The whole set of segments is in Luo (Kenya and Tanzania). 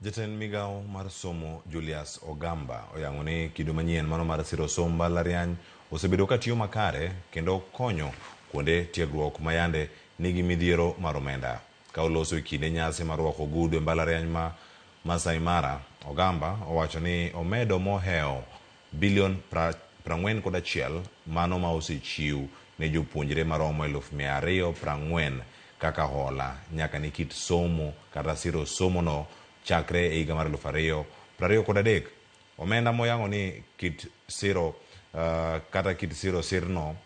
Jatend migawo mar somo Julius Ogamba oyango ni kido manyien mano mar siro somb mbalariany osebedo katiyo makare kendo konyo kuonde tiegruok mayande nigi midhiero mar omenda. Ka oloso e kinde nyasi mar rwako ogudu e mbalariany ma Masai Mara, Ogamba owacho ni omedo mohewo bilion 41 mano ma osechiw ne jopuonjre maromo 240,000 kaka hola nyaka ne kit somo kata siro somo no chakre e higa mar 2023. Omenda moyango ni kit siro kata kit siro sirno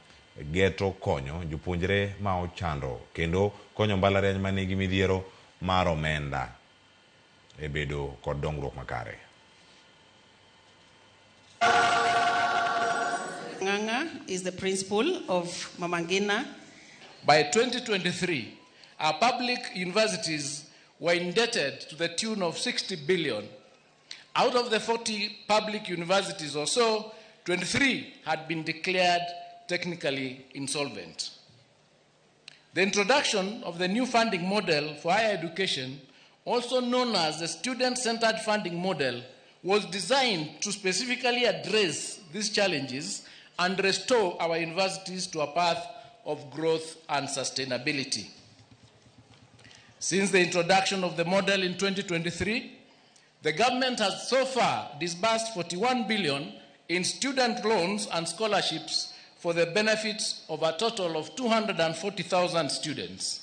geto konyo jopuonjre ma ochando kendo konyo mbalariany manigi midhiero mar omenda e bedo kod dongruok makare. Nganga is the principal of Mama Ngina. By 2023, our public universities were indebted to the tune of 60 billion. Out of the 40 public universities or so, 23 had been declared technically insolvent. The introduction of the new funding model for higher education, also known as the student-centered funding model, was designed to specifically address these challenges and restore our universities to a path of growth and sustainability. Since the introduction of the model in 2023, the government has so far disbursed 41 billion in student loans and scholarships for the benefit of a total of 240,000 students.